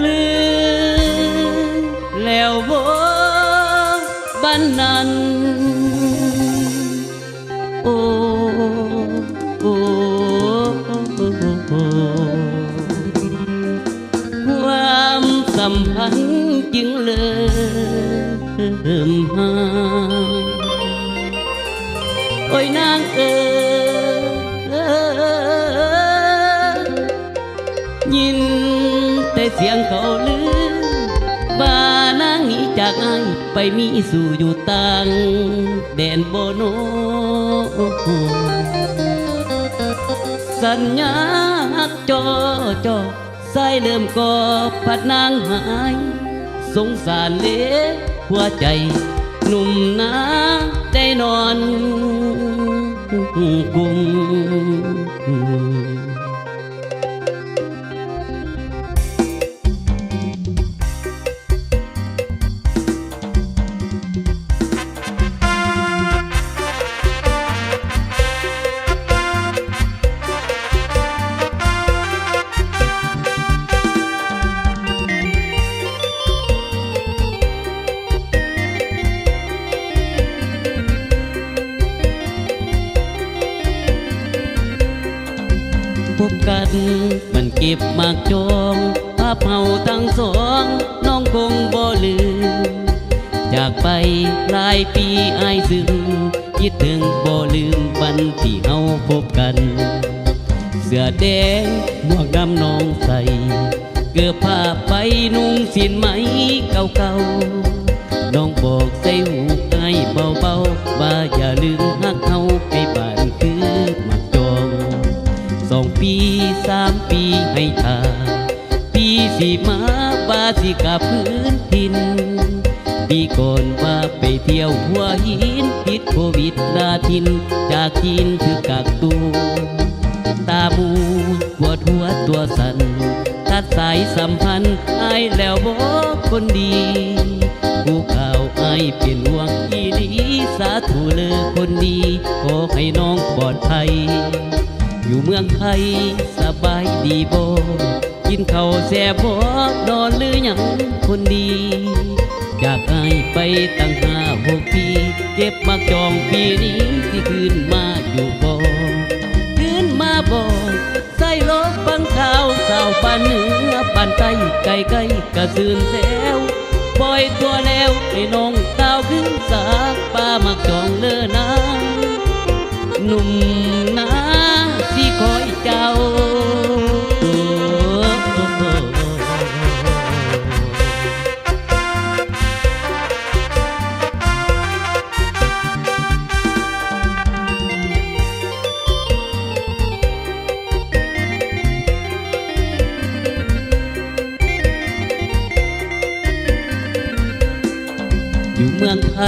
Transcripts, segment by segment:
ລືມແລ້ວບໍບາດນັ້ນ ໂອ້ ຄວາມສຳພັນຈຶ່ງເລີ່ມຫ່າງ ໂອ້ຍນາງເອີຍ ຍິນແຕ່ສຽງເຂົາລືວ່າ ນາງໜີຈາກອ້າຍໄປມີຊູ້ຢູ່ຕ່າງແດນບໍນໍ ສັນຍາຮັກຈໍ່ຈໍ່ ສາຍເລີ່ມກໍພັດນາງຫາຍ ສົງສານເດ້ຫົວໃຈໜຸ່ມນາໄດ້ນອນກຸມ. ພົບກັນມັນເກັບໝາກຈອງ ພາບເຮົາທັງສອງ ນ້ອງຄົງບໍ່ລືມ ຈາກໄປຫຼາຍປີອ້າຍຊຶ້ງ ຄິດເຖິງບໍ່ລືມວັນທີ່ເຮົາພົບກັນ ເສື້ອແດງໝວກດຳນ້ອງໃສ່ ເກີບຜ້າໄປນຸ່ງສິ້ນໄໝເກົ່າໆ ນ້ອງບອກໃສ່ຫູອ້າຍເບົາໆ ວ່າຢ່າລືມຮັກເຮົາໃຫ້ບານຄືໝາກຈອງ ສອງປີສາມປີໃຫ້ຖ້າ ປີຊິມາວ່າຊິກັບຄືນຖິ່ນ ປີກ່ອນວ່າໄປທ່ຽວຫົວຫີນ ຕິດໂຄວິດລາຕິນ ຈາກຈີນຖືກກັກຕົວ ຕາບວດ ປວດຫົວຕົວສັ່ນ ຕັດສາຍສຳພັນ ອ້າຍແລ້ວບໍຄົນດີ ຜູ້ຂ່າວອ້າຍເປັນຫ່ວງອີ່ຫຼີ ສາທຸເລີຄົນດີ ຂໍໃຫ້ນ້ອງປອດໄພ ຢູ່ເມືອງໄທສະບາຍດີບໍ? ກິນເຂົ້າແຊບບໍ່ ນອນຫຼືຍັງຄົນດີ? ຈາກອ້າຍໄປຕັ້ງຫ້າຫົກປີ ເກັບໝາກຈອງປີນີ້ ຊິຄືນມາຢູ່ບໍ່? ຄືນມາບໍ່? ໃສ່ລໍຟັງຂ່າວ ຊາວບ້ານເໜືອບ້ານໃຕ້ ໃກ້ໆກະຊື່ນແຊວ ປ່ອຍຕົວແລ້ວ ໃຫ້ນ້ອງຕ່າວຄືນສາ ປາໝາກຈອງເລີນາ ໜຸ່ມນາຊິຄອຍເຈົ້າ. ຢູ່ເມືອງໄທ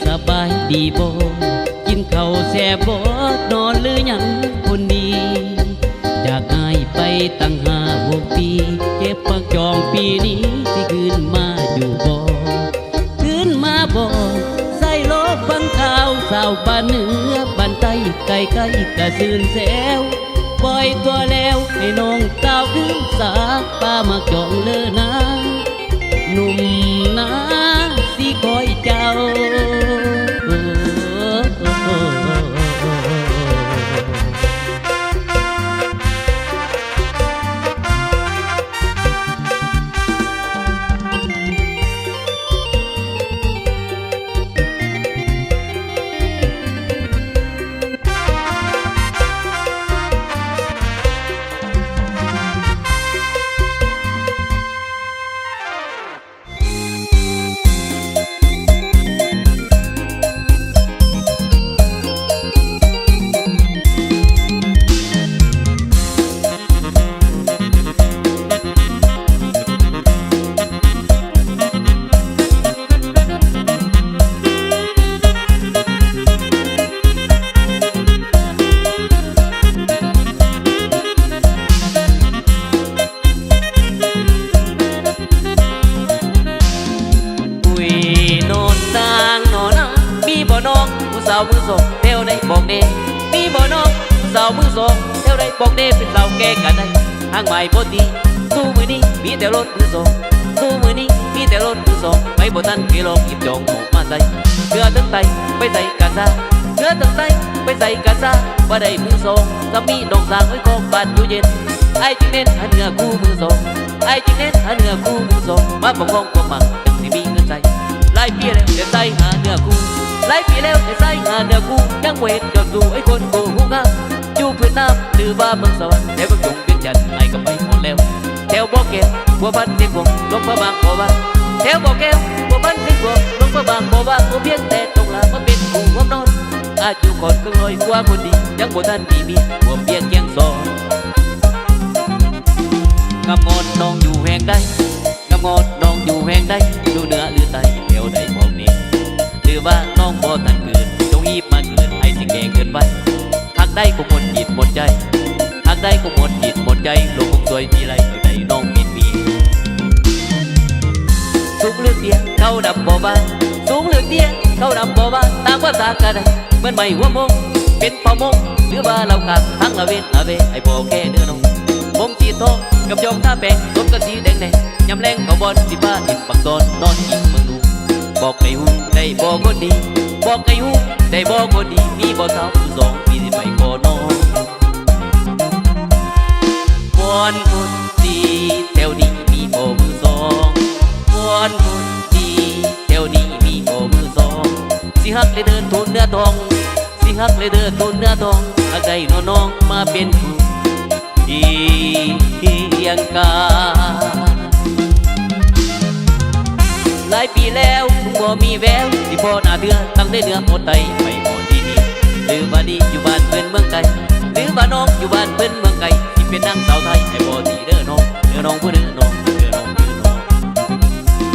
ສະບາຍດີບໍ່? ກິນເຂົ້າແຊບບໍ່? ນອນຫຼືຍັງຄົນດີ? ຈາກອ້າຍໄປຕັ້ງຫ້າຫົກປີ ເກັບໝາກຈອງປີນີ້ ຊິຄືນມາຢູ່ບໍ່? ຄືນມາບໍ່? ໃສ່ລໍຟັງຂ່າວ ຊາວບ້ານເໜືອບ້ານໃຕ້ ໃກ້ໆກະຊື່ນແຊວ ປ່ອຍຕົວແລ້ວ ໃຫ້ນ້ອງຕ່າວຄືນສາ ປາໝາກຈອງເລີນາ ໜຸ່ມນາຊິຄອຍເຈົ້າ. ອຸ້ຍ ນອນຕ່າງນອນນາ ມີບໍ່ນ້ອງຜູ້ສາວມືສອງ ແຖວໃດບອກແດ່ ມີບໍ່ນ້ອງຜູ້ສາວມືສອງ ແຖວໃດບອກແດ່ ເປັນສາວແກ່ກະໄດ້ ຫາກໝາຍບໍ່ຕີ ສູ່ມື້ນີ້ ມີແຕ່ລົດມືສອງ ສູ່ມື້ນີ້ມີແຕ່ລົດມືສອງ ໃຜບໍ່ທັນໄປລອງຫຍິບຈອງອອກມາໃຊ້ ເຫື່ອເທິງໃຕ້ໄປໃສ່ກາຊາ ເຫື່ອເທິງໃຕ້ໄປໃສ່ກາຊາ ບໍ່ໄດ້ມືສອງ ກໍມີນ້ອງສາວໄວ້ຂອງບ້ານຢູ່ເຢັນ ອ້າຍຈຶ່ງເນັ້ນຫາເນື້ອຄູ່ມືສອງ ອ້າຍຈຶ່ງເນັ້ນຫາເນື້ອຄູ່ມືສອງ ມາປະຄອງຄວາມມັກ ຈັ່ງຊິມີເງິນໃຊ້ ຫຼາຍປີແລ້ວແຕ່ໃສ່ຫາເນື້ອຄູ່ ຫຼາຍປີແລ້ວແຕ່ໃສ່ຫາເນື້ອຄູ່ ຍັງບໍ່ເຫັນເກືອບສູ່ໄອ້ຄົນໂກຫູງາມ ຢູ່ພື້ນນ້ຳ ຫຼືວ່າເມືອງສະຫວັນ ແຖວເມືອງຈົງວຽງຈັນ ອ້າຍກໍໄປຮອດແລ້ວ ແຖວບໍ່ແກ້ວ ພົວພັນຊຽງຂວາງ ຫຼວງພະບາງບໍ່ວ່າ ແຖວບໍ່ແກ້ວ ພົວພັນຊຽງຂວາງ ຫຼວງພະບາງບໍ່ວ່າ ກໍພຽງແຕ່ຕ້ອງລາມາເປັນຄູ່ຮ່ວມນອນ ອາຍຸຂ້ອນເຄິ່ງຮ້ອຍກວ່າຄົນດີ ຍັງບໍ່ທັນມີເມຍຮ່ວມວຽງຄຽງສອນ ງາມງອນນ້ອງຢູ່ແຫ່ງໃດ ງາມງອນນ້ອງຢູ່ແຫ່ງໃດ ຢູ່ເໜືອຫຼືໃຕ້ ແຖວໃດບອກແດ່ ຫຼືວ່ານ້ອງບໍ່ທັນເກີດ ຈົ່ງຮີບມາເກີດ ອ້າຍຊິແກ້ເກີດໄວ ຫາກໄດ້ຄົງໝົດຈິດໝົດໃຈ ຫາກໄດ້ຄົງໝົດຈິດໝົດໃຈ ໂລກຄົງສວຍທີ່ໄດ້ ເອີ ໄດ້ນ້ອງເປັນເມຍ ສູງຫຼືເຕ້ຍ ຂາວດຳບໍ່ວ່າ ສູງຫຼືເຕ້ຍ ຂາວດຳບໍ່ວ່າ ຕາມພາສາກະໄດ້ ເໝືອນໄມ້ຫົວໂມງ ເປັນເຜົ່າມົ້ງ ຫຼືວ່າລາວກາງ ທັງລະເວນລະເວ ອ້າຍບໍ່ແຄເດີ້ນ້ອງ ຜົມສີທອງ ກັບຢອງທາແປ້ງ ສົມກັບສີແດງແດງ ຍາມແລງເຂົ້າບ່ອນ ຊິພາຫຼິ້ນປັກຕອນ ນອນອີງເບິ່ງດູ ບອກໃຫ້ຮູ້ ໄດ້ບໍ່ຄົນດີ ບອກໃຫ້ຮູ້ ໄດ້ບໍ່ຄົນດີ ມີບໍ່ສາວຜູ້ສອງ ທີ່ຊິໄປຂໍນ້ອງ ບ່ອນຄົນດີ ແຖວນີ້ມີບໍ່ມືສອງ ບ່ອນຄົນດີ ແຖວນີ້ມີບໍ່ມືສອງ ຊິຮັກແລະເດີນທູນເນື້ອທອງ ຊິຮັກແລະເດີນທູນເນື້ອທອງ ຫາກໄດ້ນ້ອງມາເປັນຄູ່ ຄຽງກາຍ ຫຼາຍປີແລ້ວ ບໍ່ມີແວວ ຊິພໍໜ້າເທື່ອ ຕັ້ງແຕ່ເໜືອຮອດໃຕ້ ໄປຮອດທີ່ນີ້ ຫຼືວ່າດີຢູ່ບ້ານເພິ່ນເມືອງໄກ ຫຼືວ່ານ້ອງຢູ່ບ້ານເພິ່ນເມືອງໄກ ຊິເປັນນາງສາວໄທ ໃຫ້ບໍ່ດີເດີ້ນ້ອງ ເດີ້ນ້ອງຜູ້ເດີ້ນ້ອງ ເດີ້ນ້ອງຜູ້ເດີ້ນ້ອງ.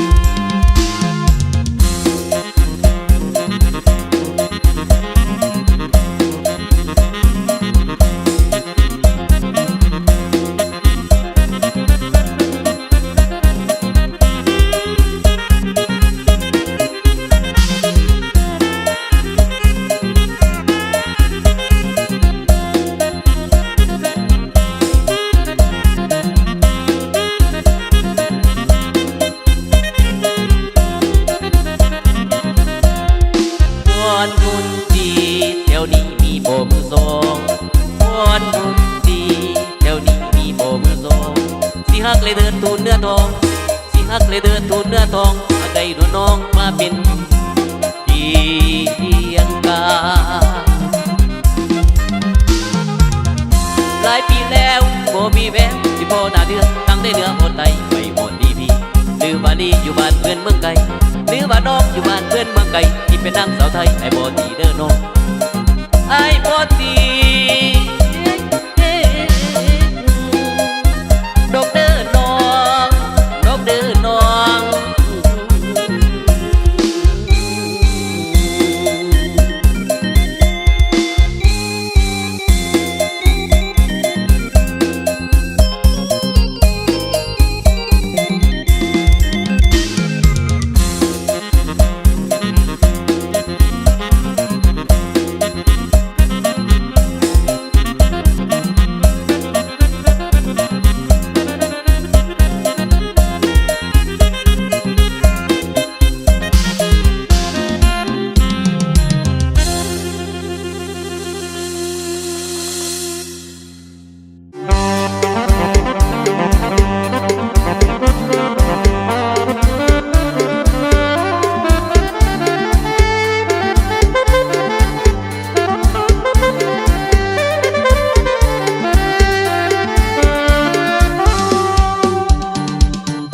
ບ່ອນຄົນດີ ແຖວນີ້ມີບໍ່ມືສອງ ບ່ອນຄົນດີ ແຖວນີ້ມີບໍ່ມືສອງ ຊິຮັກແລະເດີນທູນເນື້ອທອງ ຊິຮັກແລະເດີນທູນເນື້ອທອງ ຫາກໄດ້ນ້ອງມາເປັນ ຄຽງກາຍ ຫຼາຍປີແລ້ວ ບໍ່ມີແວວ ຊິພໍໜ້າເທື່ອ ຕັ້ງແຕ່ເໜືອຮອດໃຕ້ ໄປຮອດທີ່ພີ ຫຼືວ່າລີຢູ່ບ້ານເພິ່ນເມືອງໄກ ຫຼືວ່ານ້ອງຢູ່ບ້ານເພິ່ນເມືອງໄກ ຊິເປັນນາງສາວໄທ ອ້າຍບໍ່ຕີເດີ້ນ້ອງ ອ້າຍບໍ່ຕີ ດອກເດີ້ນ້ອງ ດອກເດີ້ນ້ອງ.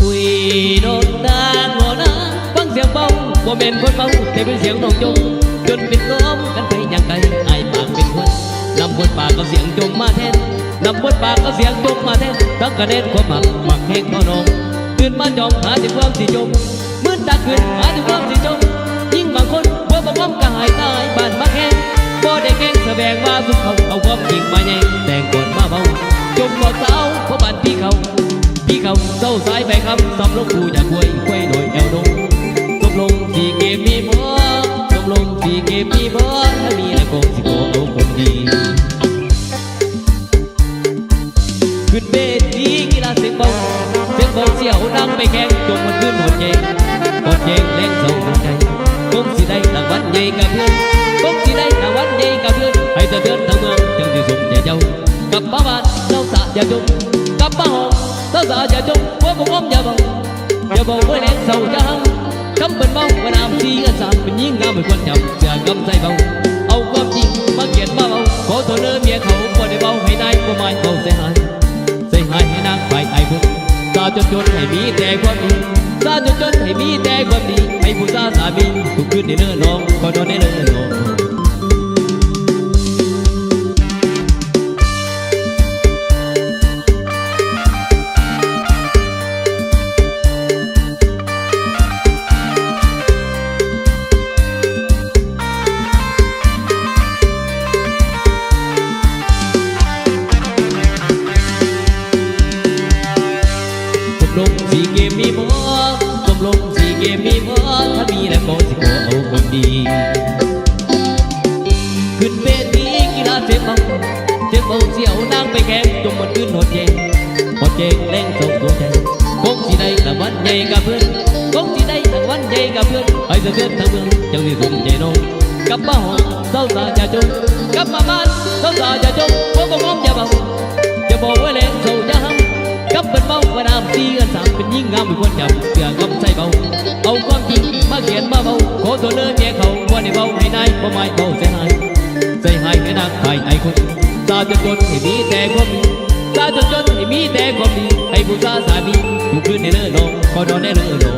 ອຸ້ຍ ນ້ອງນາງ ນ້ອງນາງ ຟັງສຽງເວົ້າ ບໍ່ແມ່ນຄົນເວົ້າ ແຕ່ເປັນສຽງນ້ອງຈົ່ມ ຈົນເປັນລົມກັນໄປຢ່າງໄກ ອ້າຍປາກເປັນຄົນ ນຳບົດປາກກັບສຽງຈົ່ມມາແທນ ນຳບົດປາກກັບສຽງຈົ່ມມາແທນ ທັງຄະແນນຄວາມຮັກ ມັກແຮງຕໍ່ນ້ອງ ຕື່ນມາຈ້ອງຫາແຕ່ຄວາມຊິຈົ່ມ ມື້ຕາຂຶ້ນຫາແຕ່ຄວາມຊິຈົ່ມ ຍິງບາງຄົນ ຜົວບໍ່ຄວາມກະຫາຍຕາຍ ບ້ານມັກແຮງ ບໍ່ໄດ້ແກ່ງສະແຫວງວ່າສຸກເຂົາ ເອົາຄວາມຈິງມາແຍງ ແຕ່ງກ່ອນມາເວົ້າ ຈົ່ມບໍ່ສາວ ເພາະບ້ານພີ່ເຂົາ ພີ່ເຂົາເຊົາສາຍໃບຄຳ ສຳລົງຜູ້ຢາກຄວາຍ ຄວາຍນ້ອຍແອວດົງ ຕົກລົງຊິເກມມີບໍ່ ຕົກລົງຊິເກມມີບໍ່ ຖ້າມີແລ້ວກໍຊິຂໍເອົາຄົນດີ ຂຶ້ນເວທີກິລາສຽງເບົາ ສຽງ ເອົາສຽວນາງໄປແຂ່ງ ຈົນຮອດຄືນຮອດແຈ້ງ ຮອດແຈ້ງແລງເຊົາດວງໃຈ ຄົງຊິໄດ້ລາງວັນໃຫຍ່ກະເພື່ອນ ຄົງຊິໄດ້ລາງວັນໃຫຍ່ກະເພື່ອນ ໃຫ້ສະເທືອນທັງເມືອງ ຈັ່ງຊິສົມໃຈເຈົ້າ ກັບມາບ້ານເຊົາສາຢ່າຈົ່ມ ກັບມາຫ້ອງເຊົາສາຢ່າຈົ່ມ ຜົວບໍ່ງອມຢ່າເວົ້າ ຢ່າເວົ້າເມື່ອແລງເຊົາຢ່າຫັງ ຄຳເພິ່ນເວົ້າວ່ານ້ຳສີ່ເອື້ອນສາມ ເປັນຍິງງາມບໍ່ຄວນຈຳ ເຊື່ອຄຳໃສ່ເວົ້າ ເອົາຄວາມຈິງມາຂຽນມາເວົ້າ ຂໍໂທດເດີເມຍເຂົາ ບໍ່ໄດ້ເວົ້າໃຫ້ນາຍ ບໍ່ໝາຍເວົ້າໃສ່ຮ້າຍ ໃສ່ຮ້າຍໃຫ້ນາງຝ່າຍອ້າຍຄົນ ສາຈົນໆ ໃຫ້ມີແຕ່ຄວາມດີ ສາຈົນໆ ໃຫ້ມີແຕ່ຄວາມດີ ໃຫ້ບູຊາສາມີ ທຸກຄືນເດີນ້ອງ ຂໍນອນແດ່ເດີນ້ອງ. ຊົມລົມຊີເກມມີບໍ່? ຊົມລົມຊີເກມມີບໍ່? ຖ້າມີແລ້ວກໍຊິຂໍເອົາຄົນດີ ຂຶ້ນເວທີກິລາເຊບເບົາ ເຊບເບົາ ຊິເອົານາງໄປແຂ່ງ ຈົນຮອດຄືນຮອດແຈ້ງ ຮອດແຈ້ງແລງເຊົາດວງໃຈ ຄົງຊິໄດ້ລາງວັນໃຫຍ່ກະເພື່ອນ ຄົງຊິໄດ້ລາງວັນໃຫຍ່ກະເພື່ອນ ໃຫ້ສະເທືອນທັງເມືອງ ຈັ່ງຊິສົມໃຈນ້ອງ ກັບມາຫ້ອງເຊົາສາຢ່າຈົ່ມ ກັບມາບ້ານເຊົາສາຢ່າຈົ່ມ ບໍ່ບໍ່ງອມຢ່າເວົ້າ ຢ່າເວົ້າເມື່ອແລງເຊົາຢ່າຫັງ ຄຳເພິ່ນເວົ້າວ່ານ້ຳສີ່ເອື້ອນສາມ ເປັນຍິງງາມບໍ່ຄວນຈຳ ເຊື່ອຄຳໃສ່ເວົ້າ ເອົາຄວາມຈິງມາຂຽນມາເວົ້າ ຂໍໂທດເດີເມຍເຂົາ ບໍ່ໄດ້ເວົ້າໃຫ້ນາຍ ບໍ່ໝາຍເວົ້າໃສ່ຮ້າຍ ໃສ່ຮ້າຍໃຫ້ນາງຝ່າຍອ້າຍຄົນ ສາຈົນໆ ໃຫ້ມີແຕ່ຄວາມດີ ສາຈົນໆ ໃຫ້ມີແຕ່ຄວາມດີ ໃຫ້ບູຊາສາມີ ທຸກຄືນເດີນ້ອງ ຂໍນອນແດ່ເດີນ້ອງ.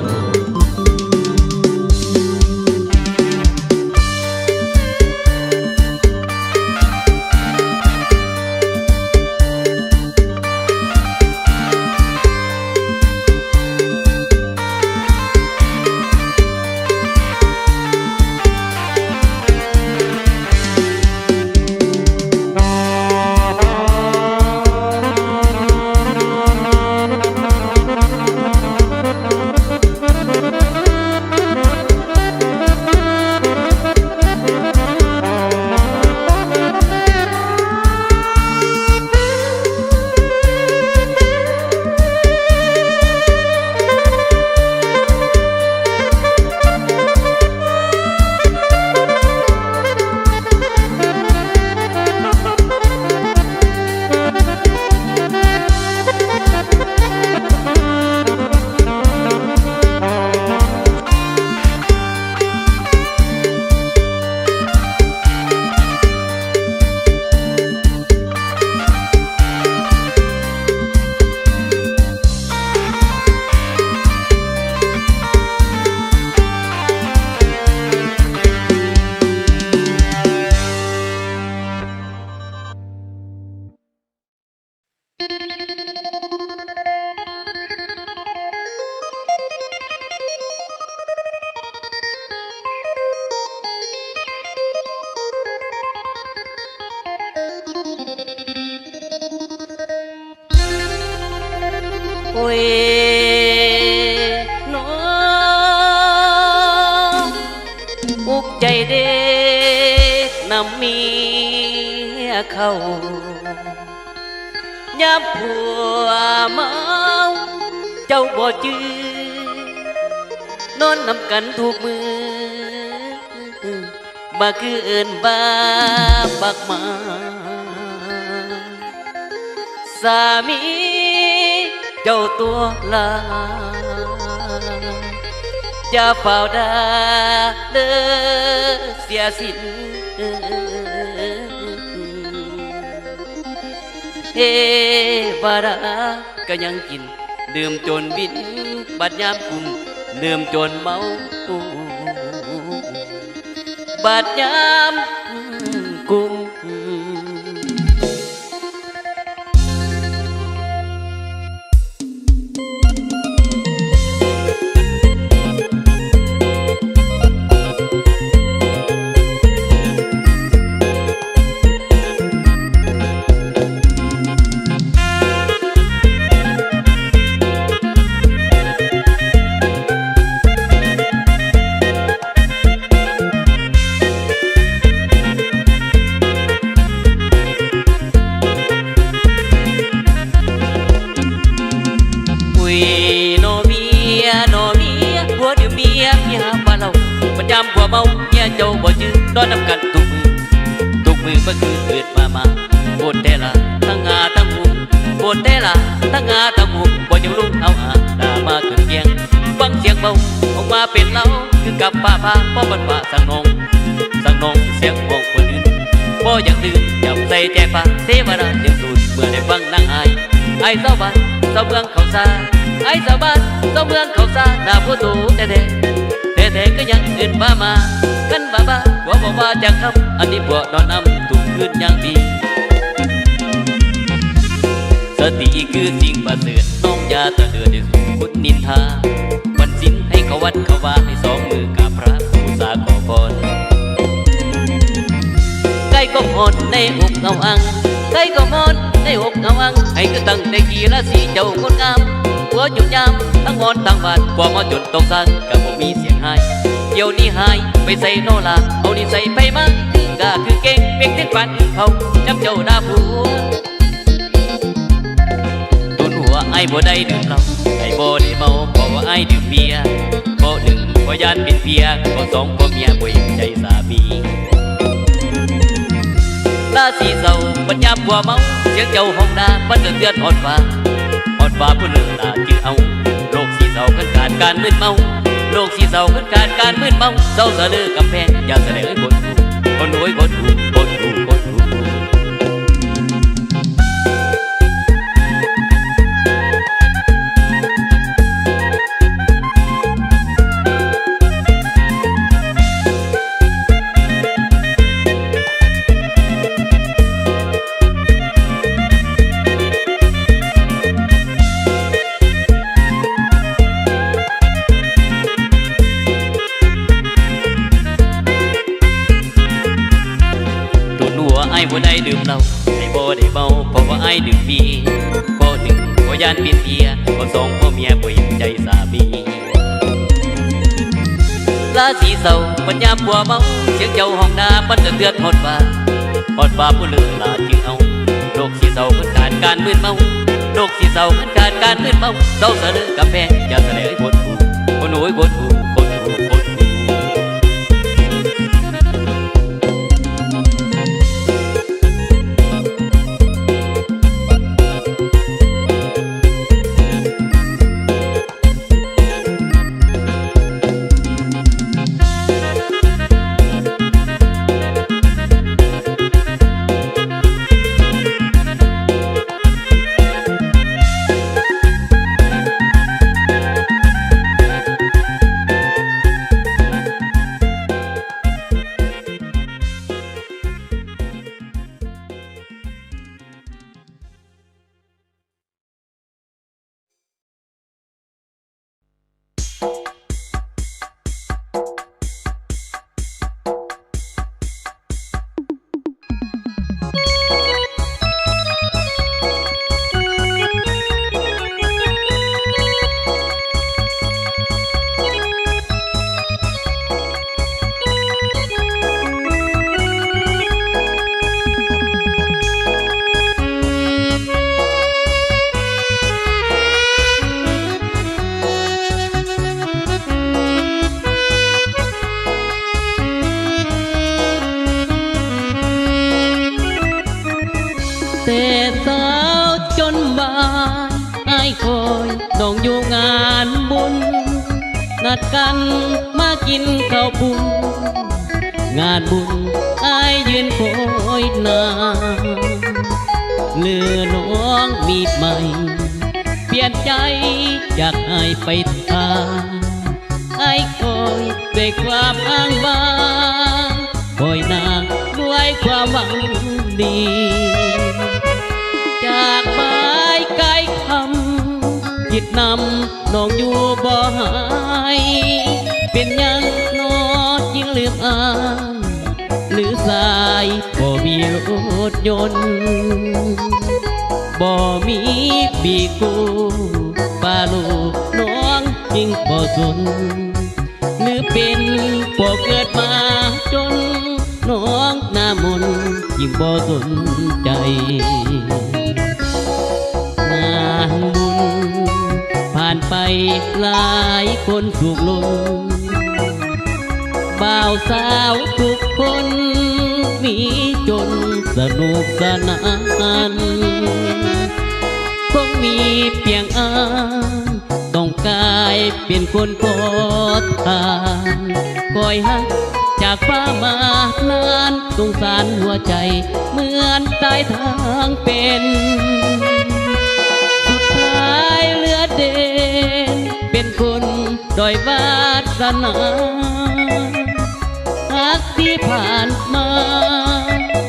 ໂອ້ຍນ້ອງ ອຸກໃຈເດ້ນຳເມຍເຂົາ ຍາມຜົວເມົາເຈົ້າບໍ່ຈື່ ນອນນຳກັນທຸກມື້ ມາຄືເອີ້ນວ່າບັກໝາ ສາມີເຈົ້າຕົວລາ ຢ່າຟ້າວດ່າເດີເສຍສິນ ເທວະດາກະຍັງກິນ ດື່ມຈົນບິນ ບັດຍາມກຸ້ມ ດື່ມຈົນເມົາ ບັດຍາມກຸ້ມ. ຍາມຜົວເມົາ ເມຍເຈົ້າບໍ່ຈື່ ນອນນຳກັນທຸກມື້ ທຸກມື້ເມື່ອຄືນ ເອີ້ນວ່າມາ ໂພດແທ້ລະ ທັງຫາທັງຫູ ໂພດແທ້ລະ ທັງຫາທັງຫູ ບໍ່ຢາກລຸງເຮົາອາ ໜ້າມາເຖິງກຽງ ຟັງສຽງເວົ້າອອກມາເປັນລາວ ຄືກັບຟ້າຜ່າ ພໍບັນວ່າສັງໜອງ ສັງໜອງສຽງຂອງຄົນອື່ນ ບໍ່ຢາກຕື່ນ ຈຳໃສ່ແຈຟ້າ ເທວະດາຈຶ່ງສູນ ເມື່ອໄດ້ຟັງນາງອ້າຍ ອ້າຍຊາວບ້ານຊາວເມືອງເຂົ້າສາ ອ້າຍຊາວບ້ານຊາວເມືອງເຂົ້າສາ ໜ້າຜູ້ໂຕແທ້ໆ ແທ້ໆກໍຍັງເອີ້ນວ່າມາ ຄັນວ່າມາ ຜົວບໍ່ວ່າຈັກຄຳ ອັນນີ້ຜົວນອນນຳທຸກຄືນຢ່າງດີ ສະຕິຄືສິ່ງປະເສີດ ນ້ອງຢ່າຕະເລີດໃຫ້ສູ່ຄົນນິນທາ ວັນສິນໃຫ້ເຂົ້າວັດເຂົ້າວາ ໃຫ້ສອງມືກາບພະບູຊາຂໍພອນ ຄາຍຄວາມຮ້ອນໃນອົກເງົາອັ່ງ ຄາຍຄວາມຮ້ອນໃນອົກເງົາອັ່ງ ໃຫ້ຄືຕັ້ງແຕ່ກີລາສີເຈົ້າຄົນງາມ ຜົວຢຸດຍາມທັງຮ້ອນທັງຫວານ ຜົວມາຈົນຕົກສາງ ກໍບໍ່ມີສຽງຫາຍ ດຽວນີ້ຫາຍໄປໃສນໍລາ ເອົານິໄສໃຜມາ ຄືກາຄືເກງ ເປັນເດັກບ້ານອື່ນເຜົ່າ ຈຳເຈົ້າດ່າຜົວ ຕົວໜູວ່າອ້າຍບໍ່ໄດ້ດື່ມເຫຼົ້າ ອ້າຍບໍ່ໄດ້ເມົາ ເພາະວ່າອ້າຍດື່ມເບຍ ເພາະໜຶ່ງ ບໍ່ຢ້ານເປັນເພຍ ເພາະສອງ ເພາະເມຍບໍ່ເຫັນໃຈສາມີ ລາສີເສົ້າ ບັດຍາມຜົວເມົາ ສຽງເຈົ້າຮ້ອງດ່າ ມັນສະເທືອນຮອດຟ້າ ຮອດຟ້າພຸ້ນເລີລາຈື່ເອົາ ໂລກສີເສົ້າຄັນຂາດການມືນເມົາ ໂລກສີເສົ້າຄັນຂາດການມືນເມົາ ເສົ້າສະເລີກຳແພງ ຢ່າສະແດງໃຫ້ຄົນຮູ້ ຄົນຮູ້ ຄົນຮູ້ ຄົນຮູ້ ຄົນຮູ້. ຕົວໜູວ່າອ້າຍບໍ່ໄດ້ດື່ມເຫຼົ້າ ອ້າຍບໍ່ໄດ້ເມົາ ເພາະວ່າອ້າຍດື່ມເບຍ ເພາະໜຶ່ງ ບໍ່ຢ້ານເປັນເພຍ ເພາະສອງ ເພາະເມຍບໍ່ເຫັນໃຈສາມີ ລາສີເສົ້າ ບັດຍາມຜົວເມົາ ສຽງເຈົ້າຮ້ອງດ່າ ມັນສະເທືອນຮອດຟ້າ ຮອດຟ້າພຸ້ນເລີລາຈື່ເອົາ ໂລກສີເສົ້າຄັນຂາດການມືນເມົາ ໂລກສີເສົ້າຄັນຂາດການມືນເມົາ ເສົ້າສະເລີກຳແພງ ຢ່າສະແດງໃຫ້ຄົນຮູ້ ຄົນຮູ້ ຄົນຮູ້ ຄົນຮູ້ ຄົນຮູ້. ແຕ່ເຊົ້າຈົນບ່າຍ ອ້າຍຄອຍນ້ອງຢູ່ງານບຸນ ນັດກັນມາກິນເຂົ້າປຸ້ນ ງານບຸນອ້າຍຢືນຄອຍນານ ຫຼືນ້ອງມີໃໝ່ ປ່ຽນໃຈຈາກອ້າຍໄປທ່າ ອ້າຍຄອຍດ້ວຍຄວາມອ້າງວ້າງ ຄອຍນາງດ້ວຍຄວາມຫວັງດີ ຈາກບ່າຍກາຍຄ່ຳ ຄິດນຳນ້ອງຢູ່ບໍ່ຫາຍ ເປັນຫຍັງນໍຈຶ່ງລືມອ້າຍ ຫຼືສາຍບໍ່ມີລົດຍົນ ບໍ່ມີປີ້ກູ້ ປາລູກນ້ອງຈຶ່ງບໍ່ສົນ ຫຼືເປັນເພາະເກີດມາຈົນ ນ້ອງໜ້າມົນຈຶ່ງບໍ່ສົນໃຈ ງານບຸນຜ່ານໄປຫຼາຍຄົນສຸກລົງ ບ່າວສາວທຸກຄົນມີຈົນສະໜຸກສະໜານ ຄົງມີພຽງອ້າຍ ຕ້ອງກາຍເປັນຄົນຂໍທານ ຄອຍຮັກຈາກຟ້າມານານ ສົງສານຫົວໃຈເໝືອນຕາຍທາງເປັນ ສຸດທ້າຍເຫຼືອເດນເປັນຄົນດ້ອຍວາສະໜາ ຮັກທີ່ຜ່ານມາ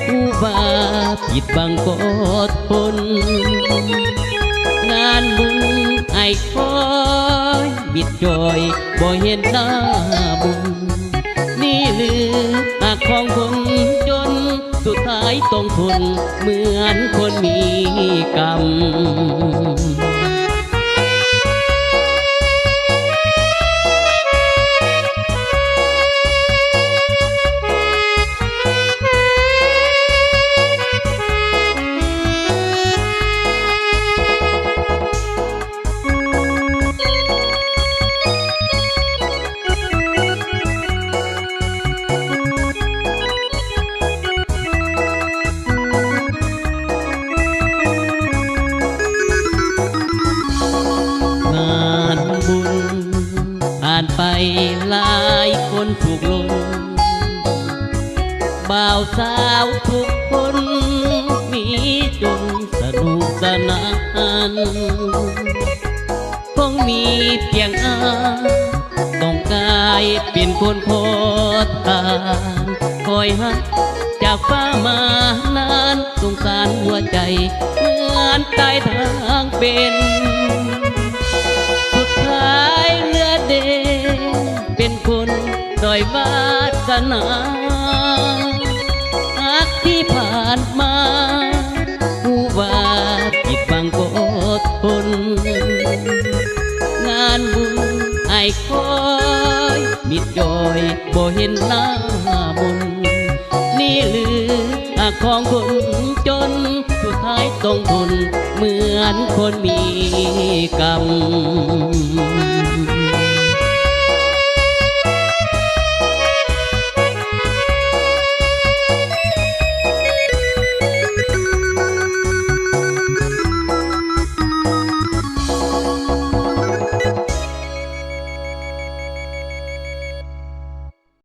ຮູ້ວ່າຜິດຫວັງກໍທົນ ງານບຸນອ້າຍຄອຍ ມິດຈ່ອຍບໍ່ເຫັນໜ້າບຸນ ນີ້ຫຼືຮັກຂອງຄົນຈົນ ສຸດທ້າຍຕ້ອງທົນເໝືອນຄົນມີກຳ. ງານບຸນຜ່ານໄປຫຼາຍຄົນທຸກລົງ ບ່າວສາວທຸກຄົນມີຈົນສະໜຸກສະໜານ ຄົງມີພຽງອ້າຍ ຕ້ອງກາຍເປັນຄົນຂໍທານ ຄອຍຮັກຈາກຟ້າມານານ ສົງສານຫົວໃຈເໝືອນຕາຍທາງເປັນ ສຸດທ້າຍເຫຼືອເດເປັນຄົນດ້ອຍວາສະໜາ ຮັກທີ່ຜ່ານມາ ຮູ້ວ່າຜິດຫວັງກໍທົນ ງານບຸນອ້າຍຄອຍ ມິດຈ່ອຍບໍ່ເຫັນໜ້າບຸນ ນີ້ຫຼືຮັກຂອງຄົນຈົນ ສຸດທ້າຍຕ້ອງທົນເໝືອນຄົນມີກຳ.